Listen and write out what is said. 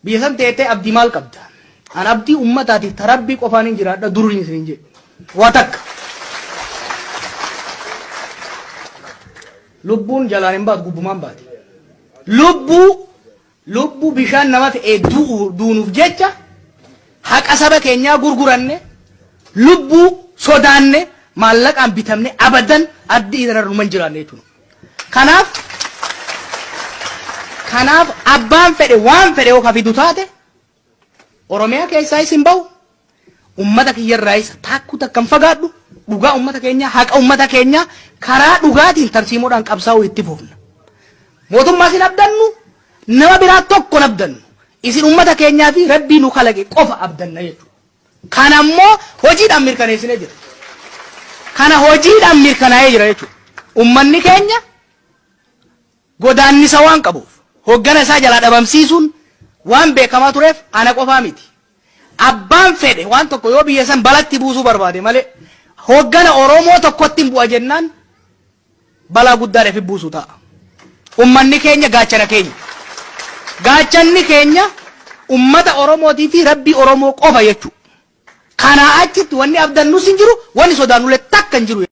Biyya san teettee abdii maal qabda? An abdii ummataatiif ta Rabbii qofaan hin jiraadha duruun isin hin jedhu. Waa takka. Lubbuun jalaan hin baatu gubbumaan baati. Lubbuu lubbuu bishaan nama fe'ee du'u duunuuf jecha haqa saba keenyaa gurguranne lubbuu sodaanne maallaqaan bitamne abadan addii irra numa hin jiraanne jechuudha. Kanaaf kanaaf abbaan fedhe waan fedhe yoo ka fidu taate Oromiyaa keessaayis hin bahu ummata kiyyarraayis taakkuu takka hin fagaadhu dhugaa ummata keenyaa haqa ummata keenyaa karaa dhugaatiin tarsiimoodhaan qabsaa'uu itti fufna. Mootummaas hin abdannu nama biraa tokko hin abdannu isin ummata keenyaa fi rabbii nu kalaqe qofa abdanna jechuudha. Kana immoo hojiidhaan mirkaneessinee jira. Kana hojiidhaan mirkanaa'ee jira jechuudha. Ummanni keenya godaannisa waan qabuuf hoggana isaa jalaa dhabamsiisuun waan beekamaa tureef ana qofaa miti. Abbaan fedhe waan tokko yoo biyya san balatti buusuu barbaade malee hoggana Oromoo tokkotti hin bu'a jennaan balaa guddaa fi buusu ta'a. Ummanni keenya gaachana keenya. Gaachanni keenya ummata Oromootii fi Rabbii Oromoo qofa jechuudha. Kanaa achitti wanni abdannus hin jiru, wanni sodaannullee takka hin jiru.